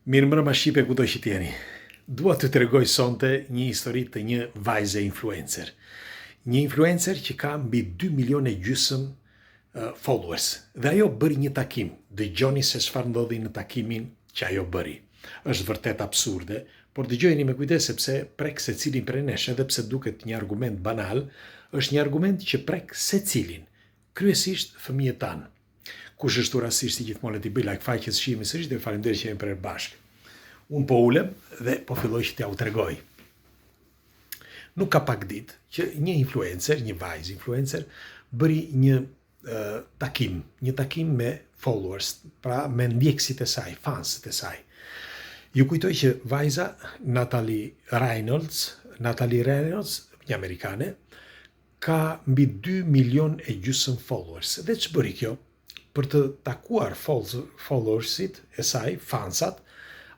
Mirëmbrëma Shqipe kudo që të jeni. Dua t'ju tregoj sonte një histori të një vajze influencer. Një influencer që ka mbi 2 milionë e gjysëm followers. Dhe ajo bëri një takim. Dëgjoni se çfarë ndodhi në takimin që ajo bëri. Është vërtet absurde, por dëgjojeni me kujdes sepse prek secilin prej nesh, edhe pse duket një argument banal, është një argument që prek secilin, kryesisht fëmijët tanë. Kush është rastësisht si gjithmonë le t'i bëj like faqes shihemi sërish dhe faleminderit që jemi prerë bashkë. Unë po ulem dhe po filloj që t'jua tregoj. Nuk ka pak ditë që një influencer, një vajzë influencer, bëri një uh, takim, një takim me followers, pra me ndjekësit e saj, fansët e saj. Ju kujtoj që vajza Natalie Reynolds, Natalie Reynolds, një amerikane, Ka mbi 2 milion e gjysëm followers. Dhe ç'bëri kjo? Për të takuar followersit e saj, fansat,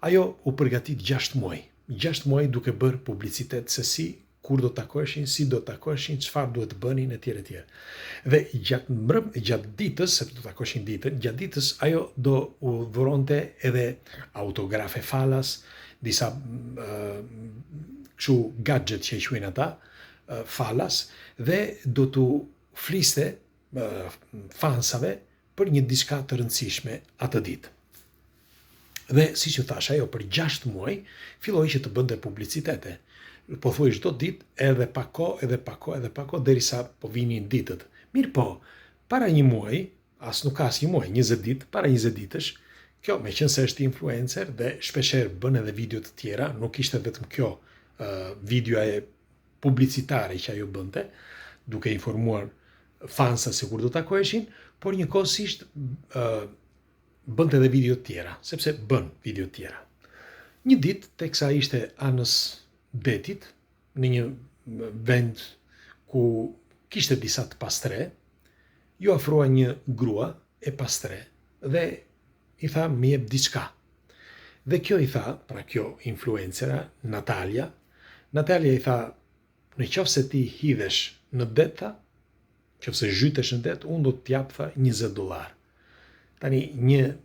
ajo u përgatit 6 muaj. 6 muaj duke bërë publicitet se si, kur do takoheshin, si do takoheshin, çfarë duhet të bënin etj etj. Dhe gjatë mbrëm, gjatë ditës, sepse do takoheshin ditën, gjatë ditës ajo do u dhuronte edhe autografe falas, disa kështu gadget që e quajnë ata, falas dhe do t'u fliste fansave për një diçka të rëndësishme atë ditë. Dhe siç ju thashë, ajo për 6 muaj filloi që të bënte publicitete. Pothuaj çdo ditë, edhe pak kohë, edhe pak kohë, edhe pak kohë derisa po vinin ditët. Mirëpo, para një muaji, as nuk ka as një muaj, 20 ditë, para 20 ditësh, kjo meqenëse është influencer dhe shpeshherë bën edhe video të tjera, nuk ishte vetëm kjo uh, video e publicitare që ajo bënte, duke informuar fansa se kur do takoheshin, por njëkohësisht uh, bënte edhe video të tjera, sepse bën video të tjera. Një ditë, teksa ishte anës detit, në një vend ku kishte disa të pastrehë, iu afrua një grua e pastrehë dhe i tha më jep diçka. Dhe kjo i tha, pra kjo influencera, Natalia, Natalia i tha, në qoftë se ti hidhesh në det, tha, qoftë se zhytesh në det, unë do të t'jap, tha, 20 dollar. Tani, një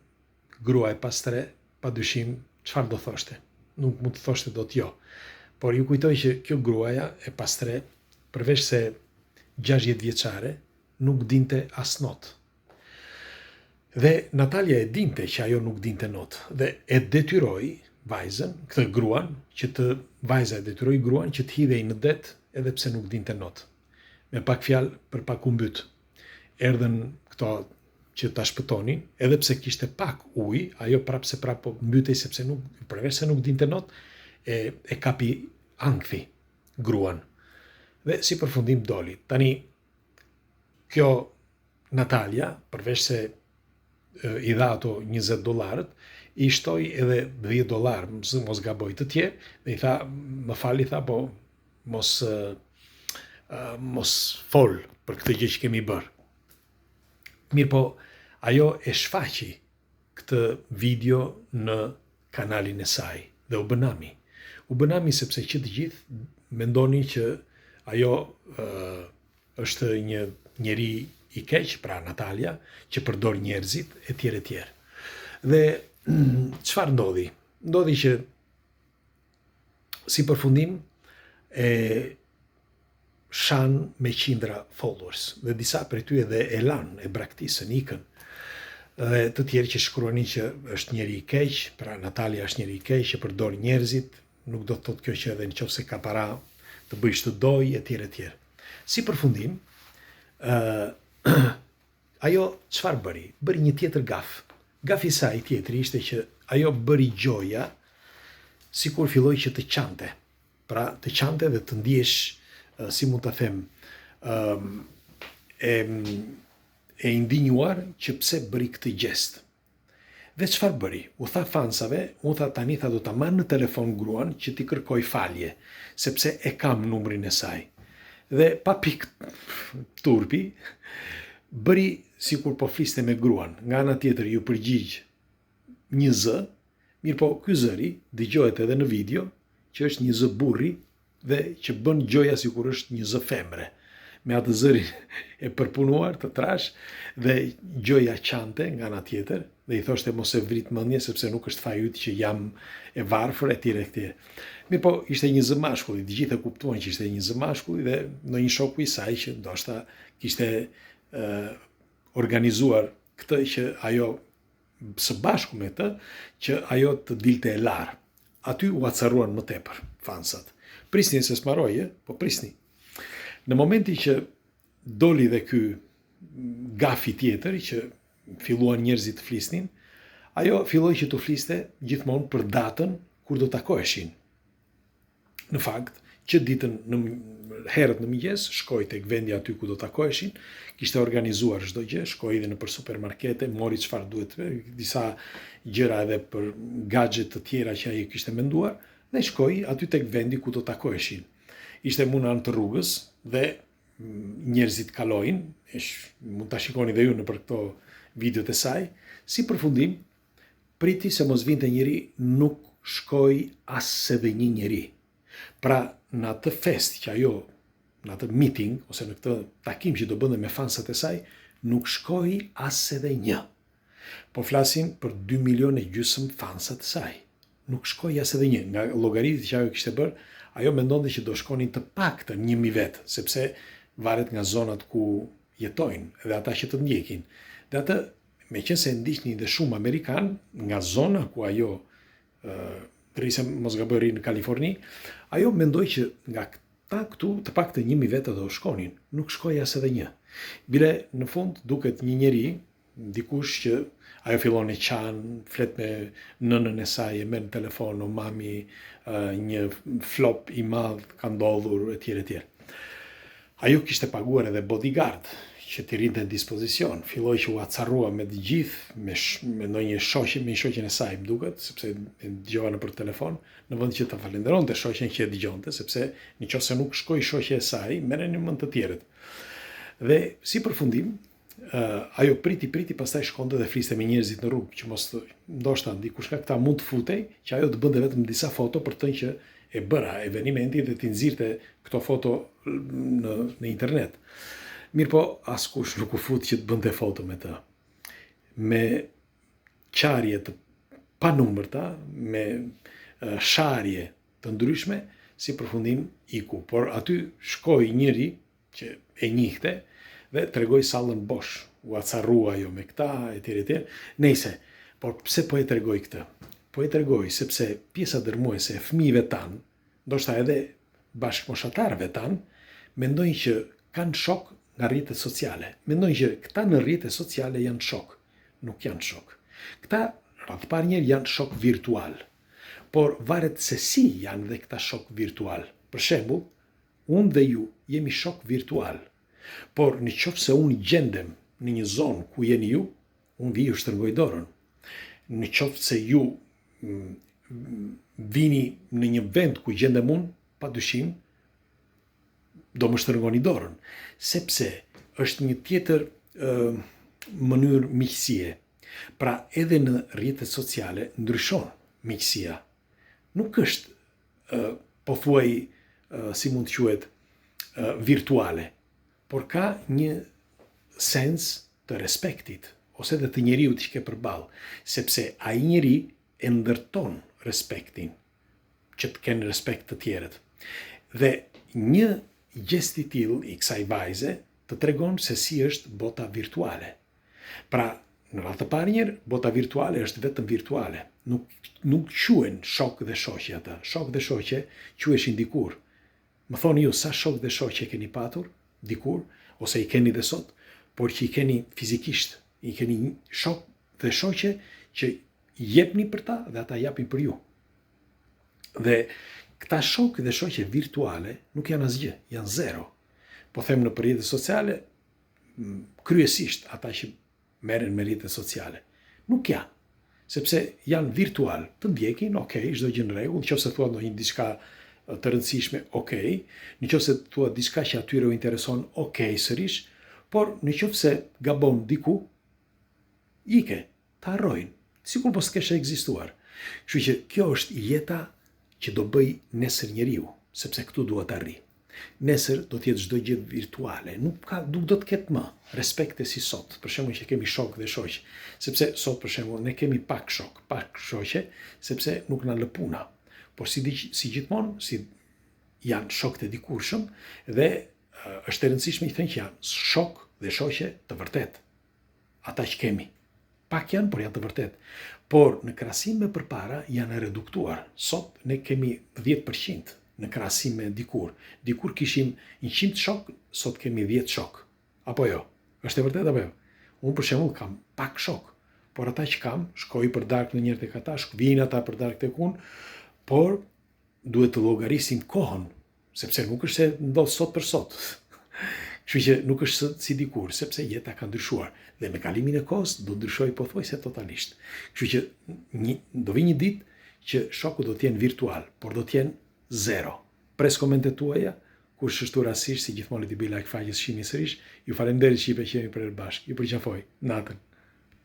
grua e pastrehë, pa dyshim, çfarë do thoshte? Nuk mund të thoshte dot jo. Por ju kujtoj që kjo gruaja e pastrehë, përveç se 60 vjeçare, nuk dinte as not. Dhe Natalia e dinte që ajo nuk dinte not dhe e detyroi vajzën, këtë gruan, që të vajza e detyroi gruan që të hidhej në det edhe pse nuk dinte not. Me pak fjalë, për pak u mbyt. Erdhën këto që ta shpëtonin, edhe pse kishte pak ujë, ajo prapë se prapë po mbytej sepse nuk përveç se nuk dinte not, e e kapi ankthi gruan. Dhe si përfundim doli. Tani kjo Natalia, përveç se i dha ato 20 dollarët, i shtoi edhe 10 dollar, mos gaboj të tjerë, dhe i tha, më fal i tha, po mos mos fol për këtë gjë që kemi bërë. Mirëpo, ajo e shfaqi këtë video në kanalin e saj dhe u bë nami. U bë nami sepse që të gjithë mendonin që ajo uh, është një njeri i keq, pra Natalia, që përdor njerëzit e tjerë e tjerë. Dhe çfarë ndodhi? Ndodhi që si përfundim e shanë me qindra followers dhe disa prej tyre edhe e lanë, e braktisën, ikën. Dhe të tjerë që shkruanin që është njeri i keq, pra Natalia është njeri i keq që përdor njerëzit, nuk do të thotë kjo që edhe në qoftë se ka para të bëjë ç'të dojë e tjerë e tjerë. Si përfundim, ë uh, ajo çfarë bëri? Bëri një tjetër gafë. Gafi i saj tjetri ishte që ajo bëri gjoja sikur filloi që të qante. Pra, të qante dhe të ndjesh, si mund ta them, ë e e indinjuar që pse bëri këtë gjest. Dhe çfarë bëri? U tha fansave, u tha tani tha do ta marr në telefon gruan që t'i kërkoj falje, sepse e kam numrin e saj. Dhe pa pikë turpi, bëri sikur po fliste me gruan. Nga ana tjetër iu përgjigj një zë, mirëpo ky zëri dëgjohet edhe në video, që është një zë burri dhe që bën gjoja sikur është një zë femre. me atë zërin e përpunuar të trash dhe gjoja qante nga ana tjetër dhe i thoshte mos e vrit mendjen sepse nuk është faji yt që jam e varfër etj etj. Mirëpo, ishte një zë mashkulli, të gjithë e kuptuan që ishte një zë mashkulli dhe ndonjë shoku i saj që ndoshta kishte ë organizuar këtë që ajo së bashku me të që ajo të dilte e larë. Aty u acaruan më tepër fansat. Prisni se s'mbaroi, e? Po prisni. Në momentin që doli dhe ky gafi tjetër që filluan njerëzit të flisnin, ajo filloi që t'u fliste gjithmonë për datën kur do takoheshin. Në fakt, që ditën në herët në mëngjes, shkoi tek vendi aty ku do takoheshin, kishte organizuar çdo gjë, shkoi edhe nëpër supermarkete, mori çfarë duhet, disa gjëra edhe për gadget të tjera që ai kishte menduar dhe shkoi aty tek vendi ku do takoheshin. Ishte mu në anë të rrugës dhe njerëzit kalojnë, mund ta shikoni dhe ju nëpër këto videot e saj, si përfundim priti se mos vinte njeri, nuk shkoi as edhe një njeri. Pra, në atë festë që ajo, në atë meeting, ose në këtë takim që do bënte me fansat e saj, nuk shkoi as edhe një. Po flasim për 2 milionë e gjysëm fansa të saj. Nuk shkoi as edhe një. Nga llogaritjet që ajo kishte bërë, ajo mendonte që do shkonin të paktën 1000 vetë, sepse varet nga zonat ku jetojnë dhe ata që të ndjekin. Dhe atë, meqenëse e ndiqnin dhe shumë amerikanë, nga zona ku ajo rri se mos gaboj rri në Kaliforni, ajo mendoi që nga këta këtu të paktën 1000 vetë do shkonin. Nuk shkoi as edhe një. Bile në fund duket një njeri dikush që ajo fillon e qan, flet me nënën e saj, e merr në telefon, o mami, një flop i madh ka ndodhur etj etj. Ajo kishte paguar edhe bodyguard që t'i rrinte në dispozicion. Filloi që u acarrua me të gjithë, me sh, me ndonjë shoqe, me një shoqen e saj, më duket, sepse e dëgjova nëpër telefon, në vend që ta falënderonte shoqen që e dëgjonte, sepse në qoftë se nuk shkoi shoqja e saj, merreni mend të tjerët. Dhe si përfundim, uh, ajo priti, priti, pastaj shkonte dhe fliste me njerëzit në rrugë, që mos të, ndoshta dikush nga këta mund të futej, që ajo të bënte vetëm disa foto për të thënë që e bëra evenimentin dhe t'i nxirrte këto foto në, në internet. Mirëpo, askush nuk u fut që të bënte foto me të. Me qarje të panumërta, me sharje të ndryshme, si përfundim iku. Por aty shkoi njëri që e njihte dhe tregoi sallën bosh, u acarrua ajo me këta etj etj. Nejse, por pse po e tregoj këtë? Po e tregoj sepse pjesa dërmuese e fëmijëve tanë, ndoshta edhe bashkëmoshatarëve tanë, mendojnë që kanë shok nga rrjetet sociale. Mendojnë që këta në rrjete sociale janë shok. Nuk janë shok. Këta, radhë të parë njëherë, janë shok virtual. Por varet se si janë dhe këta shok virtual. Për shembull, Unë dhe ju jemi shokë virtualë, por në qoftë se unë gjendem në një zonë ku jeni ju, unë vij ju shtrëngoj dorën. Në qoftë se ju vini në një vend ku gjendem unë, pa dyshim, do më shtrëngoni dorën, sepse është një tjetër ë mënyrë miqësie. Pra edhe në rrjetet sociale ndryshon miqësia. Nuk është pothuaj si mund të quhet virtuale, por ka një sens të respektit ose edhe të njeriut që ke përballë, sepse ai njeri e ndërton respektin që të kenë respekt të tjerët. Dhe një gjest i tillë i kësaj vajze të tregon se si është bota virtuale. Pra, në radhë të parë njëherë, bota virtuale është vetëm virtuale. Nuk nuk quhen shok dhe shoqe ata. Shok dhe shoqe quheshin dikur. Më thoni ju sa shok dhe shoqe keni patur dikur ose i keni dhe sot, por që i keni fizikisht, i keni shok dhe shoqe që jepni për ta dhe ata japin për ju. Dhe këta shok dhe shoqe virtuale nuk janë asgjë, janë zero. Po them nëpër rrjetet sociale, kryesisht ata që merren me rrjetet sociale. Nuk janë, sepse janë virtual, të ndjekin, ok, çdo gjë në rregull, në qoftë se thua ndonjë diçka të rëndësishme, ok, në qoftë se thua diçka që atyre u intereson, ok, sërish, por në qoftë se gabon diku, ike, të harrojnë, sikur mos të kesh ekzistuar. Kështu që kjo është jeta që do bëj nesër njeriu, sepse këtu dua të arrij. Nesër do të jetë çdo gjë virtuale, nuk ka nuk do të ketë më respekte si sot, për shembull që kemi shok dhe shoqe, sepse sot për shembull ne kemi pak shok, pak shoqe, sepse nuk na lë puna. Por si si gjithmonë, si janë shokët e dikurshëm dhe është e rëndësishme të thënë që janë shok dhe shoqe të vërtetë. Ata që kemi. Pak janë, por janë të vërtetë. Por në krahasim me përpara janë reduktuar. Sot ne kemi 10% në krahasim me dikur. Dikur kishim 100 shok, sot kemi 10 shok. Apo jo? Është e vërtetë apo jo? Unë për shembull kam pak shok, por ata që kam, shkoj për darkë ndonjëherë tek ata, vijnë ata për darkë tek unë, por duhet të llogarisim kohën, sepse nuk është se ndodh sot për sot. Kështu që nuk është si dikur, sepse jeta ka ndryshuar dhe me kalimin e kohës do ndryshojë pothuajse totalisht. Kështu që një, do vi një ditë që shoku do të jenë virtual, por do të jenë zero. Pres komentet tuaja, kush është rastësisht si gjithmonë t'i bëj like faqes shihemi sërish. Ju faleminderit shqipe që jemi për herë bashkë. Ju përqafoj. Natën.